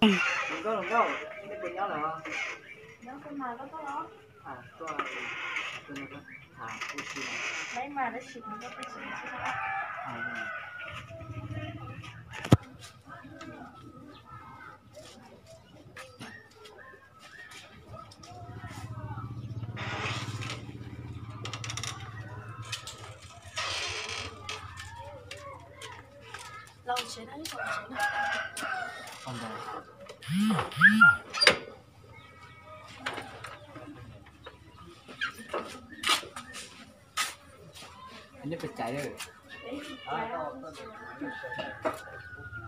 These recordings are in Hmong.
Hluas nkauj, hluas nkauj, nej puas nyob lawm? Nyob, koj mas koj tuaj los? Tuaj, tuaj tham ua si. Laib mas tab sis hluas nkauj twb tsis nyob. Nej puas caiv?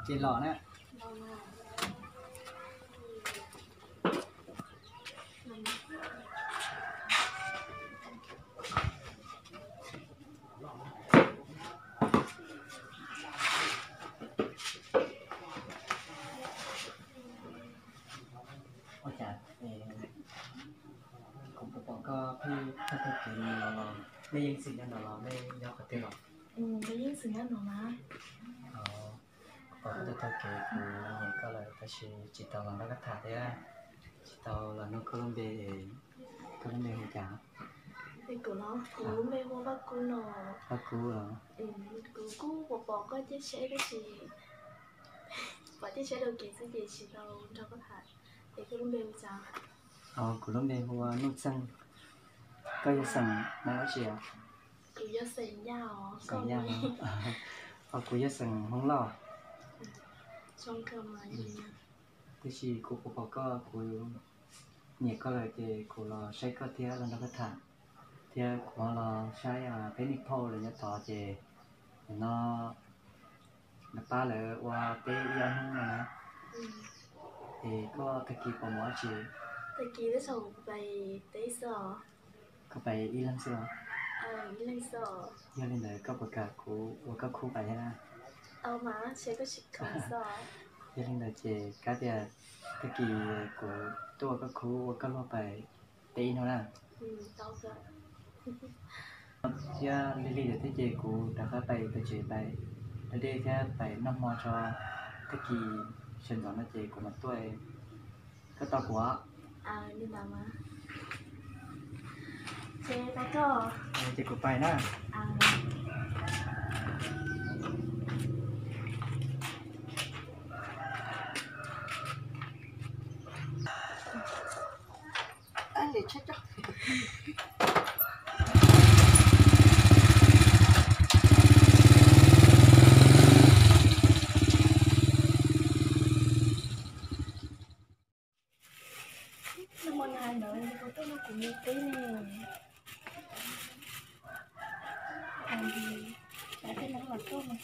Ces los na. Ua cas kuv pom koj pheej thov tag kev no los, nej yeej xwm nyob no los nej nyob qhov twg los? Yeej xwm nyob no na. Kuv pom koj thov tag kev kuv nyiam koj lawm tab sis tsis tau los nrog koj tham thiab tsis tau los nug koj lub npe. Koj lub npe hu cas? Kuv los, kuv lub npe hu Vaj Kub no. Vaj Kub los? Kuv kuj pom pom koj ciaj tsheb tab sis pom ciaj tsheb rau kev xwb ces tsis tau nrog koj tham. Es koj lub npe hu cas? Kuv lub npe hu ua Nuj Txeeg. Koj yog xeem Hmoob dab tsi os? Kuv yog xeem Yaj os. Xeem Yaj. Kuv yog xeem Hmoob Lauj. Tab sis kuv pom pom koj kuv nyiam koj lawm ces kuv los saib koj thiab los nrog koj tham, thiab kuv ho los saib peb niag phauj lawv nyob tod ces nim no lawv pab lawv ua peb ib ob hnub no na. Es koj tag kis puas mus dab tsi? Tag kis tab sis kuv pais teb xwb os. Koj pais ib leeg xwb los? Yog li ntawd koj puas kam kuv ua koj khub pais thiab na? Yog li ntawd ces kav tias tag kis kuv tuaj ua koj khub ua koj luag pais teb ib hnub na. Thiab lig lig lawm thiab ces kuv rov qab pais tom tsev pais da dej thiab pais noj hmo tso, tag kis sawv ntxov no ces kuv mam tuaj, koj tos kuv os. Ces kuv pais na. Nag hmo nag ntawd kuv tuaj nrog kuv niam teb ne. Hais tias, hais tias nag hmo tuaj mas.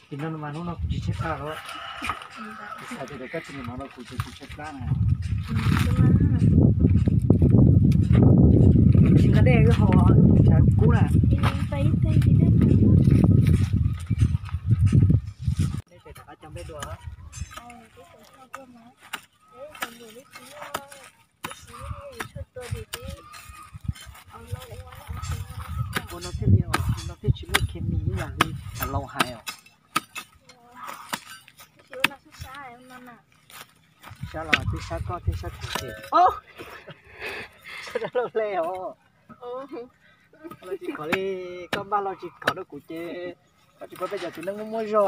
Nim no mas hnub no kuv tsis tshaib plab lawm. Kuv xav tias koj tsis nyiam mov no kuv tsis tshaib plab na. Tsis nqa dej wb haus tshav kub na. Nej rov qab coj npej dua. Ua no thiaj li, no thiaj tsis muaj khes mis ib yam li laus hais os. Sab los twb sab koj thiab sab kuv ces, sab dab laug hle os. Los tsis khov li, koj npaj los tsis khov rau kuv ces koj tsis paub peb cov txiv neej muaj muaj zog.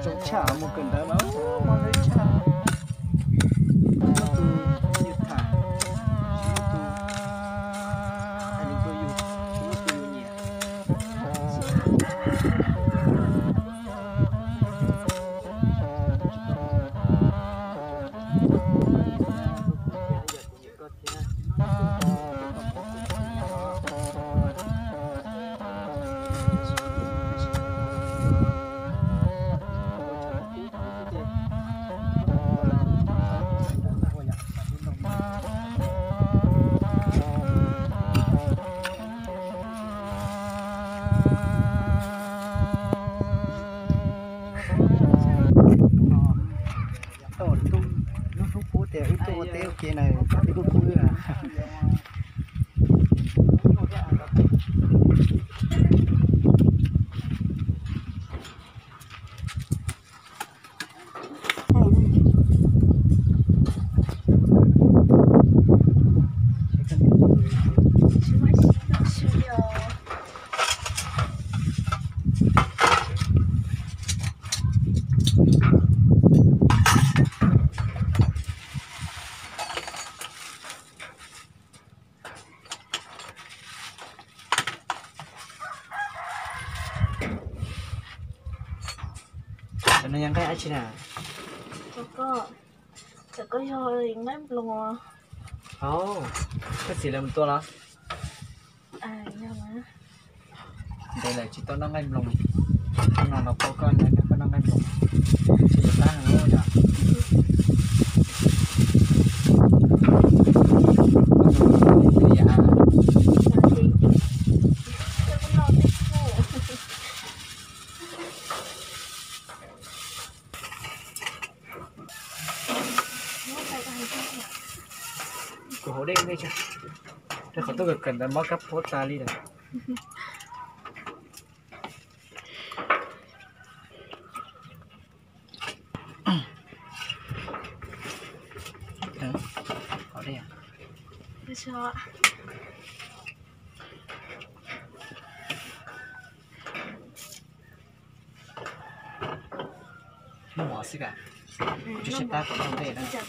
Zoo tshaj mus kawm ntawv mas mob ntawv tshaj. Tsis muaj tus yus tham, tsis muaj tus hais lus rau yus, tsis muaj tus yus nyiam. Tau lub, lub hnub qub tias wb tuaj ua teb ua ke na, twb kuj kub wb. Cov no yog nqaij dab tsi na? Cov ko, cov ko yog nqaij nploos. Koj txiv lawv mus tua los? Ntev lawm tsis tau noj nqaij nploos, no los pab koj noj nqaij nploos, tsis tab heev yom. Kuv haus dej, rau qhov tuaj kawm ntawv mob kab phuab tas li lawm. Noj mov xwb ka, tsis sib tab kom noj dej na. Tsis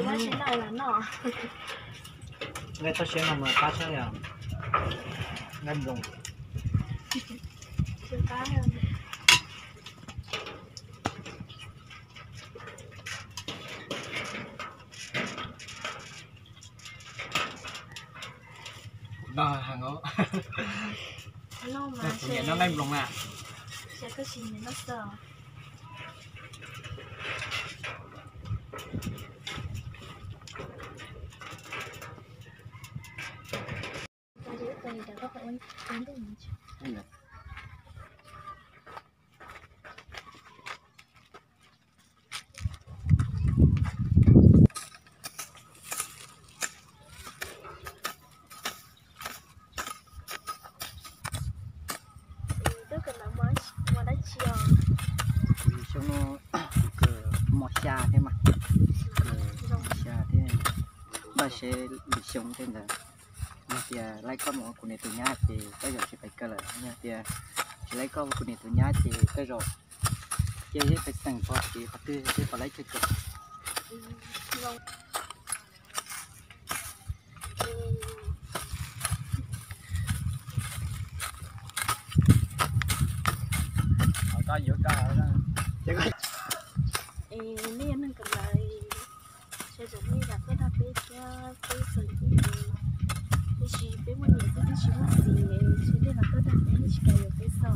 muaj tsis noj los noj. Nqaij toj siab no mas qab tshaj li os. Nqaij nploos. Kuv noj heev os. Kuv nyiam noj nqaij nploos na. Xyoo no kuv kawm mos xya thiab mas, kawm mos xya thiab, npaj seb lwm xyoo tej ntawd. Yog tias laib koj mus ua kuv niam tus nyab ces tej zaum tsis pais kawm lawm, yog tias tsis laib koj ua kuv niam tus nyab ces tej zaum cia peb pais xeem pov kev qhov twg peb puas laib kawm. Es nej yog neeg kawm ntawv, sawv daws nej zam lub dag peb thiab peb xeem peb, tiam sis peb muaj niam xwb twb tsis muaj txiv, sawv daws nej zam lub dag peb, nej tsis kam yuav peb xwb.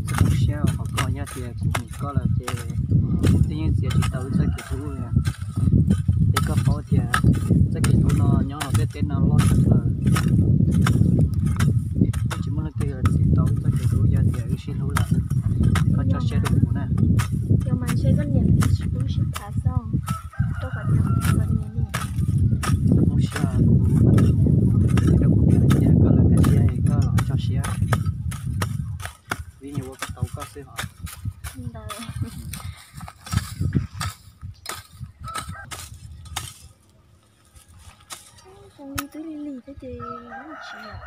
Txhob tu siab, qhov koj yog tias kuv mus koj lawm ces twb yeej txiav tsis tau wb txoj kev hlub li. Es koj paub tias txoj kev hlub no nyob hauv ntiaj teb no loj tshaj plaws, twb tsis muaj leej twg yuav txiav tau wb txoj kev hlub yog tias wb sib hlub lawm. Koj tso siab rau kuv na. Yog mas ntshe koj niam txiv tsis pub sib tham xwb, rau qhov tias kuv txom nyem li. Txhob poob siab, kuv rau kuv niam thiab koj lawv kaj siab es koj los tso siab. Vim yog ua kom tau koj xwb hos. Ntawd. Zoo li twb lig lig thiab ces tsis yom.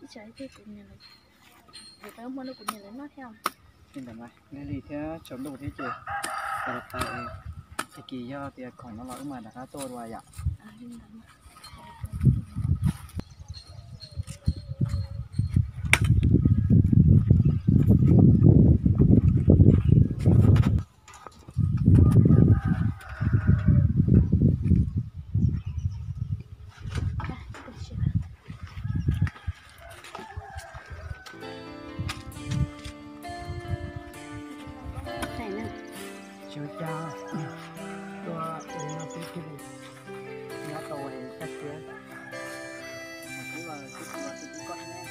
Ib tsam ib pliag kuv niam lawv, kuv tau muab rau kuv niam lawv noj thiab. Lig lig thiab tsaus ntuj thiab ces, tag kis yog tias khoom no los wb mam rov qab tuaj dua yom. Tsis ua cas, tuaj ua no xwb thiaj li nyob tau kaj siab. Kuv los kuv los kuv koj thiab.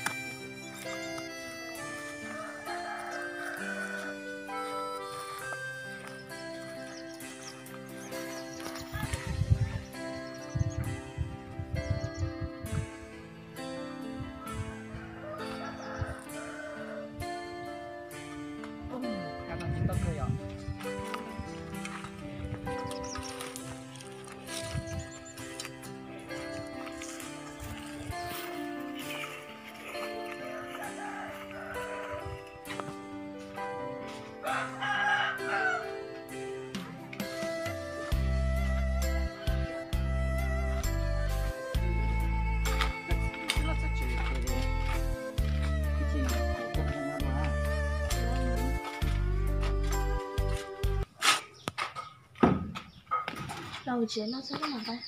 Los tsev no txog koj mam pais.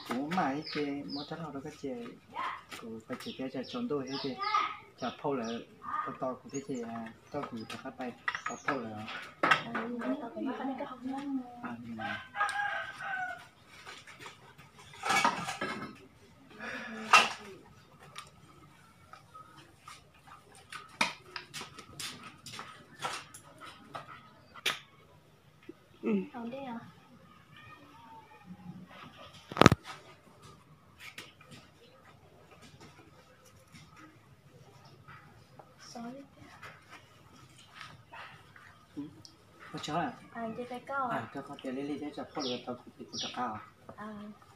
Kuv mam ib ce muab rab laug rau koj ces kuv pais tsev thiab tsam tsaus ntuj thiab ces tsam phauj lawv tau tos kuv thiab ces coj kuv rov qab pais tos phauj lawm. Ua tsaug. Koj qhov tias lig lig thiab tsam phauj lawv tau kuv ces kuv rov qab os.